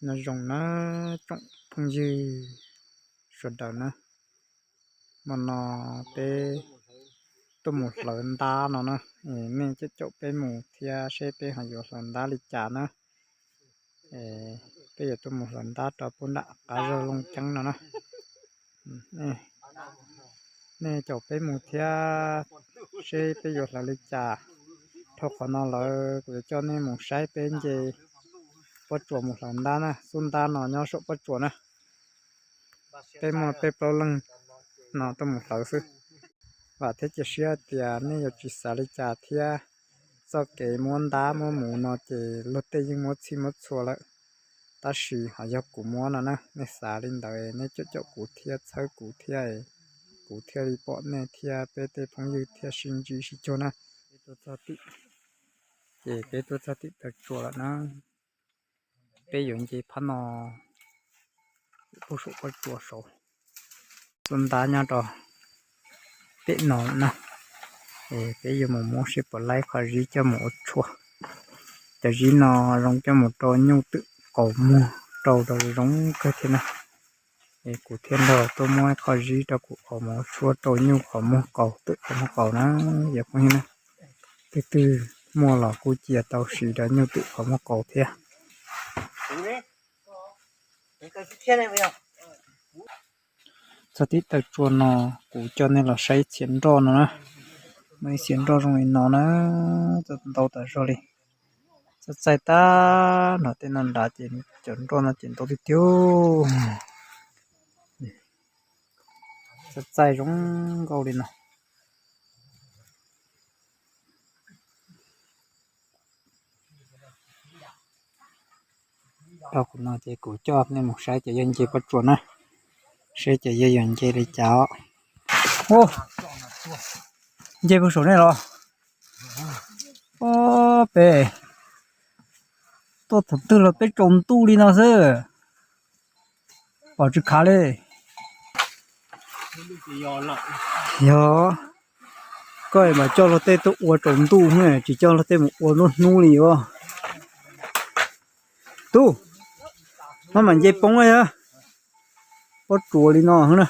Nyob zoo na tsoom phooj ywg sawv daws na, hmo no peb tuaj mus hlawv ntab no na, nej caum caum peb mus thiab seb peb ho yuav hlawv ntab li cas na. Peb yuav tuaj mus hlawv ntab rau pub nram qab zog Looj Ceeb no na. Nej caum peb mus thiab seb peb yuav hlawv li cas. Dhau qhov no lawm kuv yuav coj nej mus saib peb nce pob tsuas mus hlawv ntab na, xub ntab no nyob saum pob tsuas na. Peb muaj peb plaub leeg no tuaj mus hlawv xwb. Vam thiab cia siab tias nej yuav tsis xav li cas thiab. Txoj kev muab ntab muab mus no ces luag tej yeej muab txhij muab txhua lawm, tab sis ho yog kuv muab no na, nej xav li ntawd nej caum caum kuv thiab txhawb kuv thiab, kuv thiaj li pom nej thiab peb tej phooj ywg thiaj sib ntsib sib cuag na. Peb tuaj txog tim, ces peb tuaj txog tim taw tsua lawm na. Peb yuav nce phab no, pub saum pob tsuas saud. Xub ntab nyob rau pem no na. Es peb yuav mus muab seb puas laib qho zib coj mus ua tshuaj. Cov zib no zoo coj mus rau nyuj twm qaus muag rau rau zoo kawg thiab na. Es kuv thiaj nrog tuaj muab qho zib rau kuv qaus mus ua tshuaj rau nyuj qhov muag qaus twm qhov muag qaus na, yog phooj ywg na. Twg twg muaj los kuj cia tau siv rau nyuj twm qhov muag qaus thiab. Txog tib taw tsua no, kuv coj nej los saib txhia nroj no na. Muaj ib txhia nroj zoo li no na, ntau tas zog li. Txaij txaij tag nrho tej no nrad ces cov nroj no ces ntau tiag tiag. Txaij txaij zoo nkauj li no. Dhau qhov no ces kuv coj nej mus saib cov yawg nce pob tsuas na, saib cov yawg yuav nce li cas os. Nce puag saum nej los? Ob peb tuaj thaum twg los peb tsaus ntuj li no xwb, pom tsis khav li. Yog koj mas coj luag tej tuaj ua tsaus ntuj, tsis coj luag tej mus ua nruab hnub li os. Tub, maj mam nce poob na, pob tsuas li no na.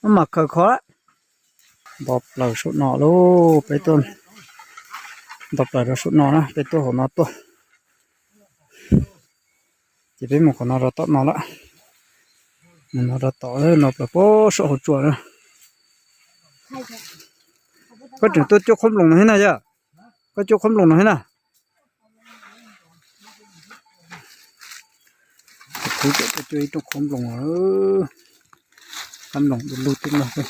Maj mam khaws kho lawm. Nto plaws saum no lauj, peb tuaj nto plaws rau saum no na, peb tuaj hauv no tuaj. Ces peb mus qhov no rau tom no lawm. Mus no rau tom no plaws puag saum hauv tsua na. Koj tseem tuaj cuab qhob nploos no thiab na yog? Koj cuab qhob nploos no thiab na? Kuv tseem tuaj cuab ib rooj qhob nploos, qhob nploos du lug tib no pem.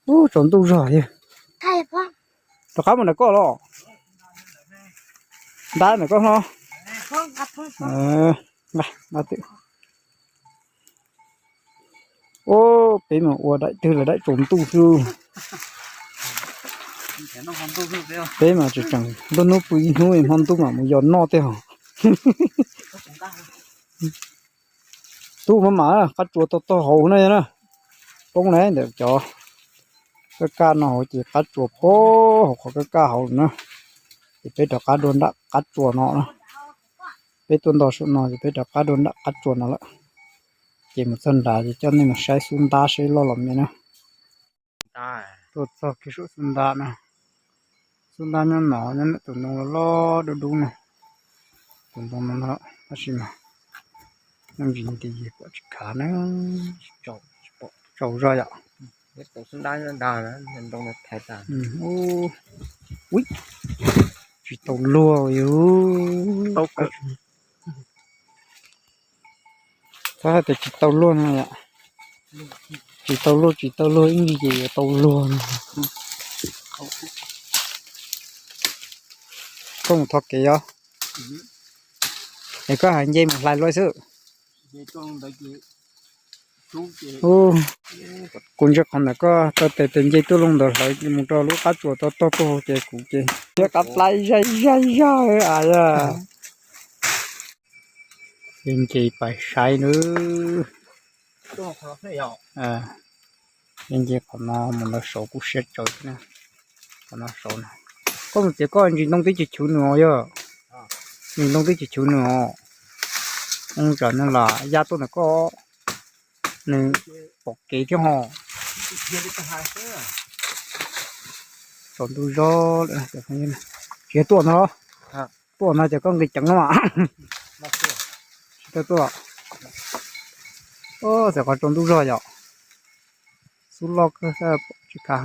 Ub, tsaus ntuj zog li. Rov qab mus ntawm koj los? Ntab ntawm koj hlo. Ub, peb mas ua daim twg los daim tsaus ntuj xwb. Peb mas tseem tseem nruab hnub pw ib hnub, hmo ntuj mam mus yos noj tej hos. Tub, maj mam, qab tsuas tau tog hauv na yog na. Poob na, ntawm cov kaj kaj no hauv ces qab tsuas puag hauv qhov kaj kaj hauv na. Ces peb rov qab dua nram qab tsuas no na. Peb tuaj nto saum no ces peb rov qab dua nram qab tsuas no lawm. Ces mus txog nrad ces coj nej mus saib xub ntab seb loj los me na. Tuaj txog kiag saum xub ntab na. Xub ntab nyob no, nyob ntawm tus ntoo loj loj dub dub no. Tus ntoo no tab sis mas nyob ntsis nti pom tsis khav na, tsaus zog yom. Ub, tsis tau luag yus. Txhob hais tias tsis tau luag no yom. Tsis tau luag, tsis tau luag, ib ntsis ces yuav tau luag no. Koj mus thov kev os. Es koj hais nce mus hlais luaj xwb. Kuv ntsia qhov ntawm koj taw tes tes nce tuaj loo ntawd hlawv mus rau lub qab tsuas tau tog puag hauv ces kuv ces thiab qab plab zaj zaj zaj a. Ces nce pais saib nawb. Ces nce qhov no mus ntawd saud kuj siab tsawv na. Tom no saud no. Koj mus tias koj ntsis ntoo twb tsis chwv nws os yog. Ntsis ntoo twb tsis chwv nws os. Ua tsam nws lam ya tuaj ntawm koj, nws pom kev thiab ho. Tsaus ntuj zog lawm, tsis yog tuaj no, tuaj no ces koj nqis ceev lawm mas. Tsis tau tuaj. Txawm qhov tsaus ntuj zog yom. Xub loj kawg tsis kav.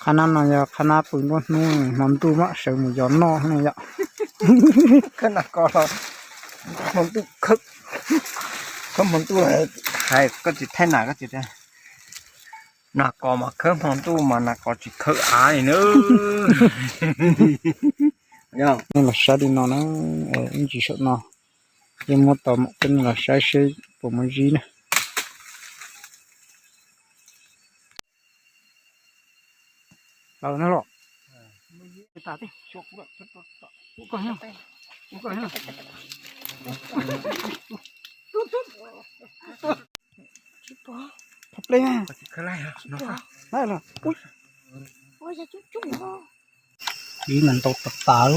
Qhab nab no yog qhab nab pw nruab hnub, hmo ntuj mam sawv mus yos noj no yom. Khawb nas kos los hmo ntuj khawb, khawb hmo ntuj hais koj tsis thaij nas koj tsis, nas kos mas khawb hmo ntuj mas nas kos tsis khawb av li na. Nej los saib li no na, ib ntsis saum no yeej muab tau mam coj nej los saib seb puas muaj zib na. Ib mas ntau tas tas.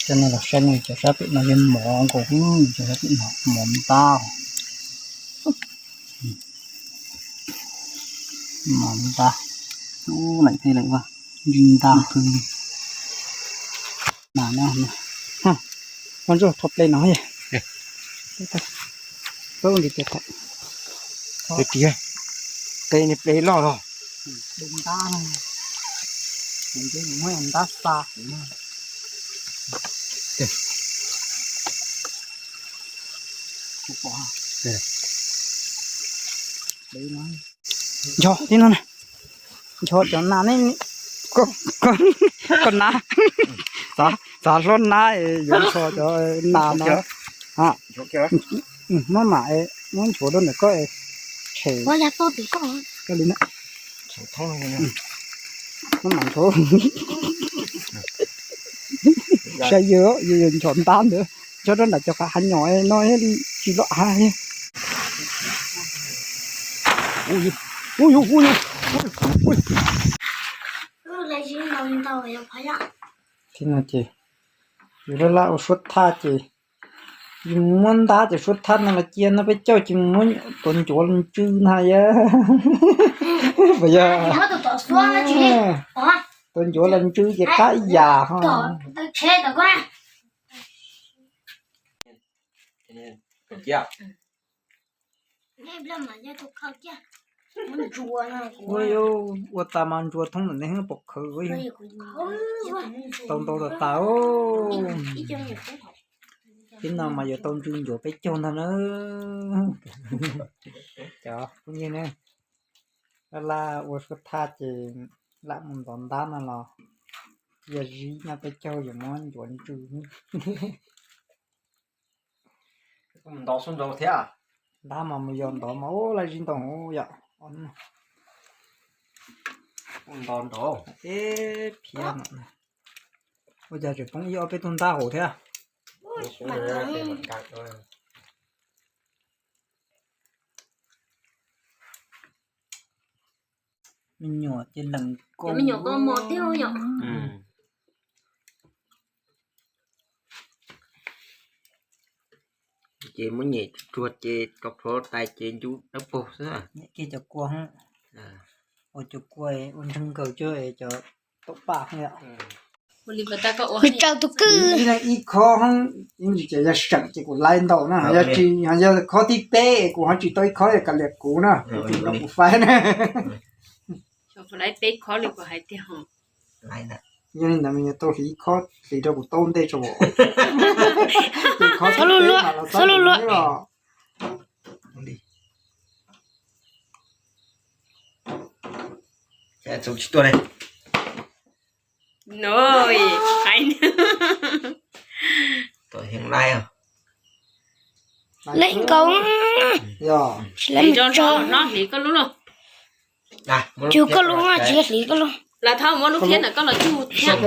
Coj nej los saib nej cov sab pem no yeej mos nkaus, cov sab pem no mos ntab, mos ntab, lawm thiaj lawm, ntsws ntab. Mas no, Hmoob Ntsuab, rho plej no. Qe plej loj los. Ntab, muab ntab xa. Ncho tib no na. Ncho cov nas ne. Koj nab, txav hlob nab yuav ncho cov nas no. Muab mam, muab nchuav rau ntawm koj, tshem koj li na. Muab mam nchuav. Saib yawg, yawg ncho ntab ntawd, ncho rau nram cov qab hav nyom no thiaj li tsis loj av. Ub, ub, ub, ub. Tib no ces yus laj laj ua suab thaj ces yus muab ntab ces suab thaj no los cia no peb caug ces muab tuav ncuav los ntsw na yog. Puas yog? Tuav ncuav los ntsw ces qab ib yam ho. Ua tas mas ntsuas thoob ntawm nej pom khawv. Tau ntau tas tas. Tib no mas yuav tau ntsw ncuav peb caug ntag na. Cov phooj ywg ne, laj laj ua suab thaj ces lam mus ntov ntab no los cia zib no peb caug yuav muab ncuav ntsw. Ntov xub nraud thiab. Ntab mas mus yos ntov mas ua laj zib ntau yom. Ntov nraud. Eb phiab no. Ua cas tseem poob ib ob peb tug ntab hauv thiab. Me nyuam ces lees koj, me nyuam koj mos tiag yom. Ces muab nyem tsuag ces koj plhuav tais ces ncu dawb paug xwb. Nyem kiag cov kua, ua cov kua ua ntseg nkaus cov, cov taum paj yom. Kuv tsaws tus kwj. Ib leeg ib khob, ib ntsis ces yog seem ces kuv laib ntau na, yog tsis, yog khob thib peb kuv ho tsis tau ib khob, kav liam kuv na, kuv tsis tau kuv faib na. Peb khob li kuv hais tiag. Yog li ntawd mas yog tau hliv ib khob hliv rau kuv tau ntej tso. Txhob luag luag, txhob luag luag. Tsis tuaj li. Noj, hais nws. Tuaj heev laij os. Leej nkaus. Tsis leej nkaus, no hliv koj lub los. Cug koj lub, tsis yog hliv koj lub. Los thov muab lub phiab ntawm koj los cug thiab.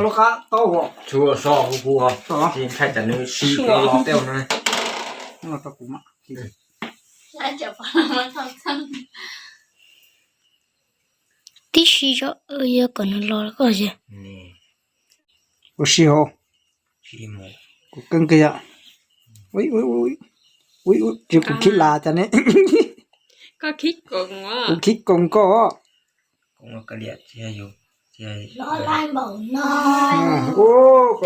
Tsuag so hu hu os, tsis ntshai tsam nws sim los tej no. Ib si tso, yog kom nws los koj ces. Ua si hauv. Kuv keeb kiag yom. Ui, ui, ui, ui, ui, ces kuv khib las cas ne. Kuv khib koos koj. Twb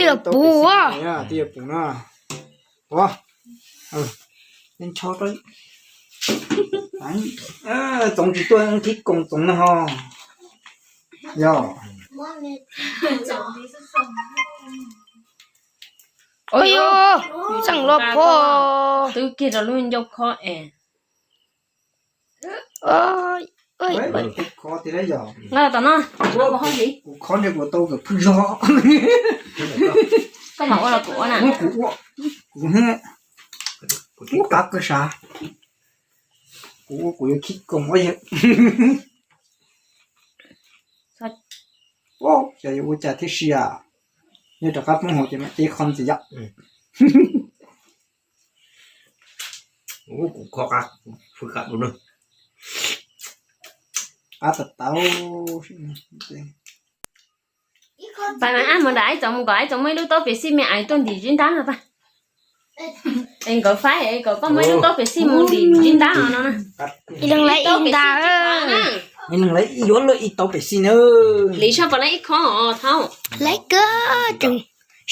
yog puv, twb yog puv no. Ua, tsoov tsis tuaj khib koos tsoov no ho. Yog. Ua yog, tseem los pho. Twb kiag rau lub ncauj khob es. Khob tiag yog. Nqa tom no. Kuv khob ntshe kuv tau kom phwj zog. Koj mam ua los kuv ua na. Kuv ua, kuv ua qab kawg sav. Kuv ua kuv yuav khib koos ua yawg. Xyov yuav ua cas thiab si as. Yog rov qab poob hauv ces mam cev qho ntxiv yom. Kuv khob qab, fwj qab dua na. Qab tau tau. Pab mas ab mus nram ib txoos mus kom ib txoos muaj ib lub taub piam xij me ais tuaj ntim zib ntab no pab. Es nkawd faib es kom koj muaj ib lub taub piam xij mus ntim zib ntab no no. Ib leeg lawv ib ntab. Ib leeg lawv yuav luag ib taub piam xij na. Li sab pas lawv ib khob os thaub. Lawv kawg tseem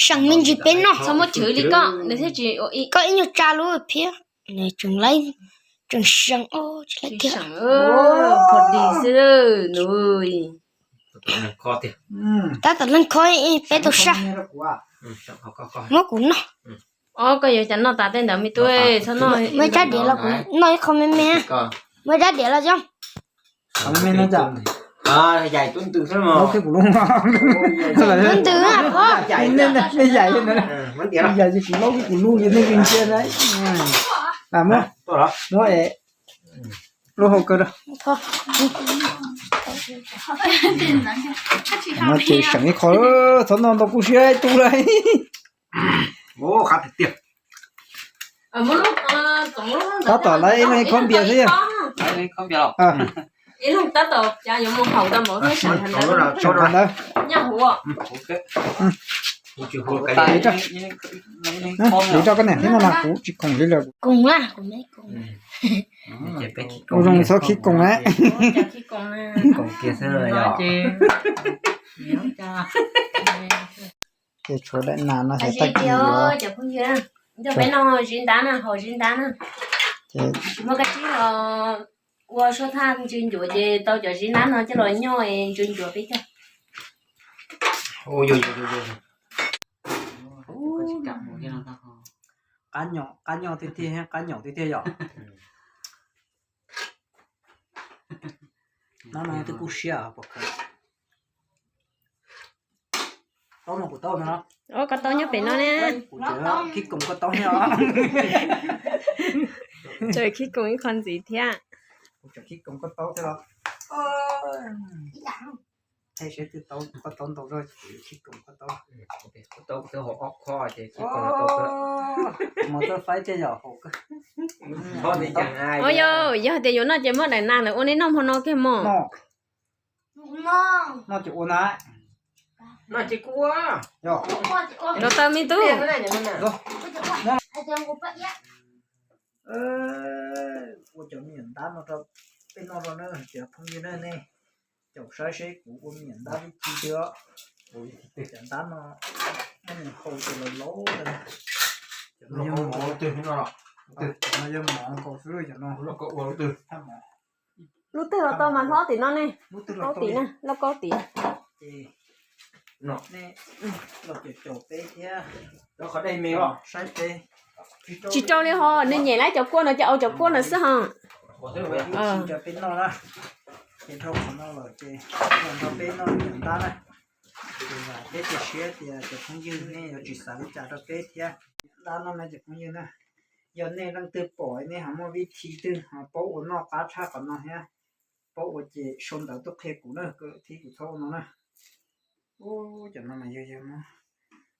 seem me ntsis peb noj. Txhob muab chwv li koj nws thiaj tsis ua ib. Koj ib nyuag tsa lub phiab, nws tseem lawv, tseem seem os tsis lawv kiag. Pho dis xwb nws. Tab tom leej khob peb tau saj. Muab kuv noj. Ob, koj yuav cas noj tas tej ntawd me tub, txhob noj. Muaj ib rab diav los kuv noj ib qho me me. Muaj ib rab diav los coj. Ntws, ntws, nej yaim kuv lub, nej yaim kuv lub, nej ntsia na. Muab, muab es lub hau kaw rau. Ces seem ib qho, txhob noj ntau kuj siab ib tug lawm. Tab tom lawv ib leeg ib khob npias xwb. Ib leeg tab tom yuav mus haus tau mov thiab. Ntawd, ntawd. Tiv rau koj niam thiab no mas kuv tsis khoom li lawm. Koos na, kuv me koos. Ua zoo txhob khib koos na. Ces tshuav daim nas no xav tag kis yuav. Peb no zib ntab na, haus zib ntab na. Muaj kab tsib los ua suab thaj ntsws ncuav ces tau cov zib ntab no coj los nyoj ntsws ncuav peb cog. Qab nyom, qab nyom tiag tiag, qab nyom tiag tiag yom. No no twb kub siab pom kawg. Taub no kuv taub no. Ob, koj taub nyob pem no ne. Kuv tseem khib koos koj taub thiab os. Tseem khib koos ib qho ntxiv thiab. Kuv tseem khib koos koj taub thiab los. Thaij seb twg taub, koj taub ntau zog kuv yuav khib koos koj taub. Koj taub twb haus ob khob ces khib koos tau. Mov txawj faib tej yom, haus kawg. Yog tias yuav noj ces muab daim nas ntawd ua nej noj hmo no kiag mog. Noj ces ua na. Noj ces kuj ua. Rau taw me tub. Ua cov me nyuam ntab no rau peb noj rau na cov phooj ywg na, nej caum saib seb kuv ua me nyuam ntab vib ci twg os. Cov ntab no muab nws haus ces los laus. Cov no yog mov nkaus xwb cov no. Lub twg los tau mas hlob tim no ne. Lub kaub tim na, lub kaub tim. Los caum caum peb thiab. Saib peb. Tsis rau li ho, nws nyem lawm cov kua no ces au cov kua no xwb ho. Peb noj na. Ces dhau qhov no lawm ces nrog peb noj me nyuam ntab na. Peb cia siab tias cov phooj ywg nej yuav tsis xav li cas rau peb thiab. Ntab no na cov phooj ywg na, yog nej leej twg pom nej ho muaj vib thi twg ho paub ua noj qab tshaj qhov no thiab, paub ua ces sau ntawv tuaj qhia kuv na, thib kuv txhob ua no na. Ub, cov no mas yog yog no,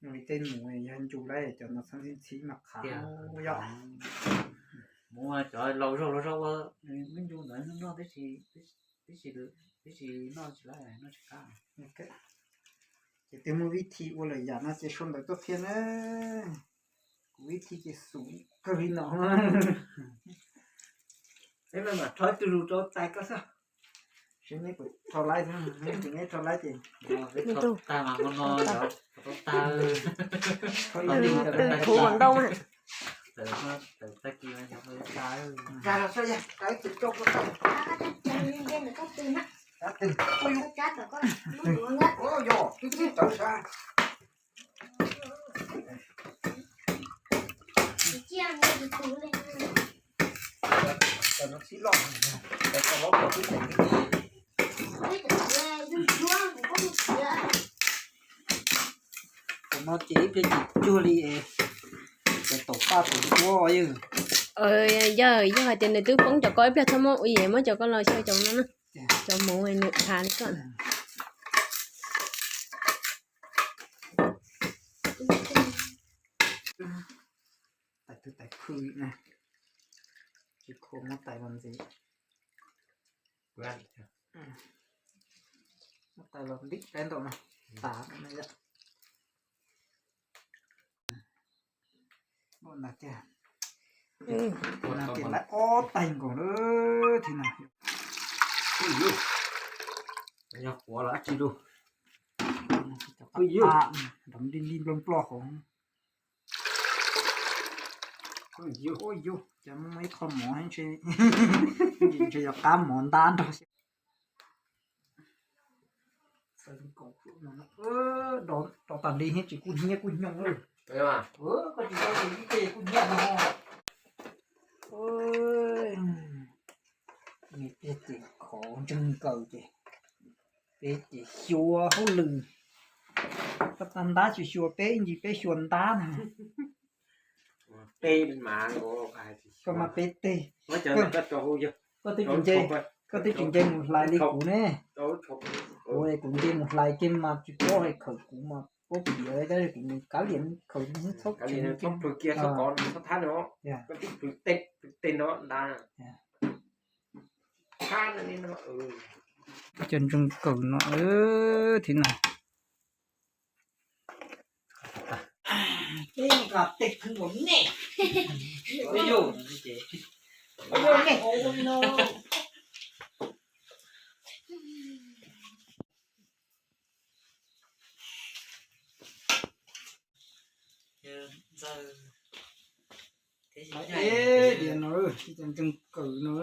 nws li tej nus yog ncu lawm, cov no txhob ntxhib ntxhib mas qhav yom. Muab cov laus zog laus zog ua ncu ntawd noj tib si. Tib si, tib si noj tsis lawm, noj tsis qab. Ces twb muaj vib thi ua lawm yam no ces sau ntawv tuaj qhia na. Kuv vib thi ces xum kawg li no. Peb mam rho ib tug zus rau tais koj xwb. Seb neb puas rho laib, neb tsis neb rho laib ces. Tag mas hmo no yog tau tag. Thaum ntau mas. Tag kis mas yog tau tag. Rais los saib yog rais tus rau koj tag. Rais twg? Ua yog, twb tsis tawv sab. Tam no ces ib pliag tsis cuag li es cov taum paj taum tuab yog. Yog, yog hais tias nws twb poob cov ko ib pliag txhob muab ua yam, muab cov ko los xyaw cov no na. Cov mov nws khav li koj. Tais twg tais khw na, tsis khua muab tais los ntxiv. Muab tais los ntim tais ntau no, tas no yom. Ua na tiag, ua na tiag lawm ob tais nkaus lawm thiab na. Yog quav los dab tsi lauj? Nrov li li nploj nploj hauv. Ua yus, cas muaj ib qho mov ntshe, ntshe yog qab mov ntab nrog. Rov tas li thiab tsis kuj hnyiab kuj hnyo lawm. Koj tsis tau tus ib ce kuj hnyiab no. Nws tiag ces khov ntseeg nkaws ces peb ces xyuas hauj lwm. Koj tag ntab tsis xyuas peb ib ntsis peb xyuas ntab na. Koj mas peb teg. Koj twb tsis nce, koj twb tsis nce mus hlais li kuv ne. Kuv, kuv nce mus hlais kiag mas tsis paub hais khawm kuv mas paub piav tab sis kuv mus kav liam khawm txhob tsis kiag txhob kov txhob thab no. Cov ntseeg kawm no thiab na. Peb nqa tej khwv nkaus nej. Ua yus, ua yus nej. Ntxawg, diav no, cov ntseeg kawm no.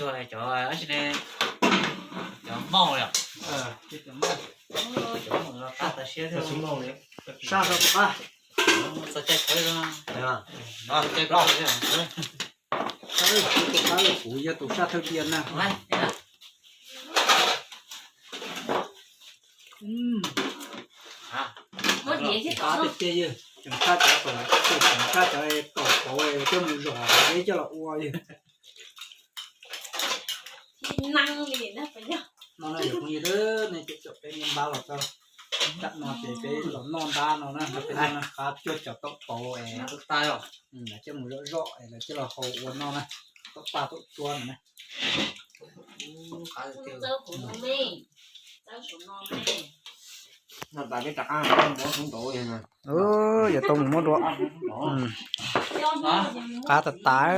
Cuag cov, cov mauj li os. Cov mauj, cov mauj los qab tas siab thiab. Sab rau qab. Txog caij khawb, txog caij khawb. Kuv yog tus sab thawj diav na. Qab tiag tiag yog tseem sab cov, tseem sab cov kaum kauv coj mus zom deb coj los ua yog. No na yog phooj ywg, nej cov peb niaj npab los tau, tam no ces peb los noj ntab no na, peb noj qab cuag cov taum pauv es coj mus zom zom es lawv coj los hau ua noj na, taum paj taum tuab no na. Yuav tau mus muab dua. Qab tas tas.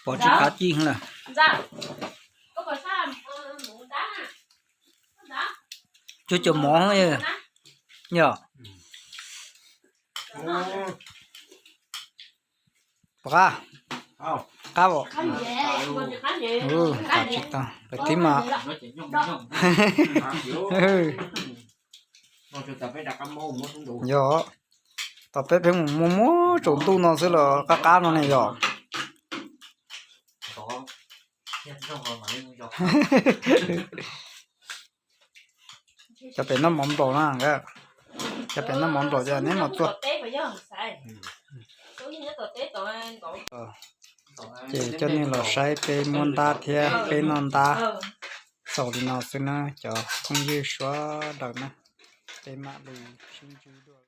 Pom tsis qab ci lawm. Cuag cov mov yom. Pom qab, qab os. Qab tsis tau, peb tib mas. Yog, tom peb pheej mus muab muab tsaus ntuj no xwb los qab qab no ne yom. Cov pem noj mov nplaum na, cov pem noj mov nplaum ces neb mus txua. Ces coj nej los saib peb muab ntab thiab peb noj ntab xaus li no xwb na cov phooj ywg sawv daws na. Peb mam li sib ntsib dua.